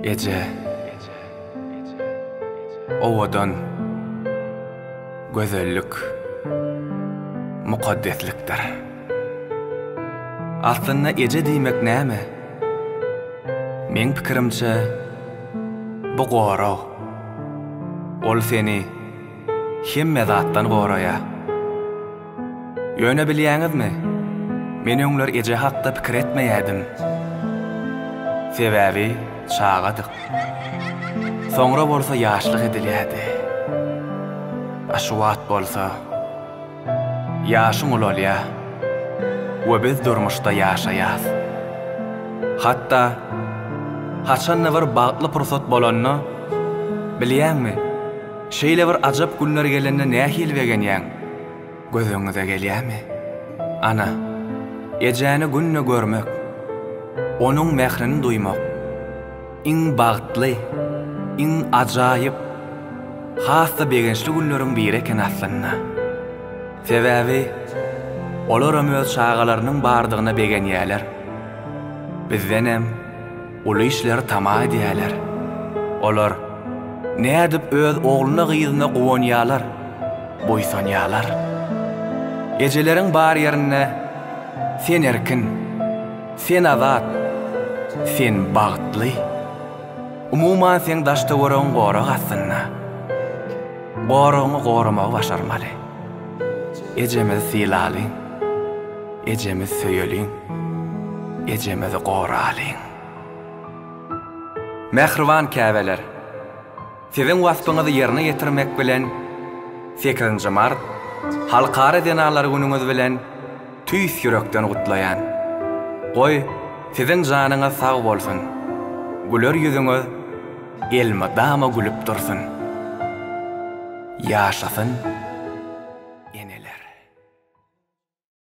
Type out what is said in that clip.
Eje. Owadan. Gözellik. Mukaddeslikdir. Aslynda eje diýmek näme? Meň pikirimçe, bu gorag. Ol seni hemme zatdan goraýar. Ýöne bilýäňizmi, men öňler eje hakda pikir etmeýädim. Sebäbi çagadyk. Soňra bolsa ýaşlyk edilýädi. A şu wagt bolsa ýaşyň ulalýa we biz durmuşda ýaşaýas. Hatda haçanda bir bagtly pursat bolanda, bilýäňmi, şeýle bir ajap günler gelende nähili begenýäň? Göz öňüňize gelýärmi? Ana, ejäni günde görmek, onuň mährini duýmak iň bagtly, iň ajaýyp, has-da begençli günleriň biri eken aslynda. Sebäbi olaram öz çagalarynyň bardygyna begenýärler. Bizdenem uly işleri tama edýärler. Olar nädip öz ogluna-gyzyna guwanýarlar, buýsanýarlar. Ejeleriň bar ýerinde sen erkin, sen azat, sen bagtly. Umuman seň daş-töweregiň gorag astynda. Goragyňy goramagy başarmaly. Ejemizi sylalyň. Ejemizi söýeliň. Ejemizi goralyň. Mähriban käbeler! Siziň waspyňyzy ýerine ýetirmek bilen, sekizinji mart, Halkara zenanlar günüňiz bilen tüýs ýürekden gutlaýan. Goý, siziň janyňyz sag bolsun, güler ýüzüňiz elmydama gülüp dursun. Ýaşasyn eneler!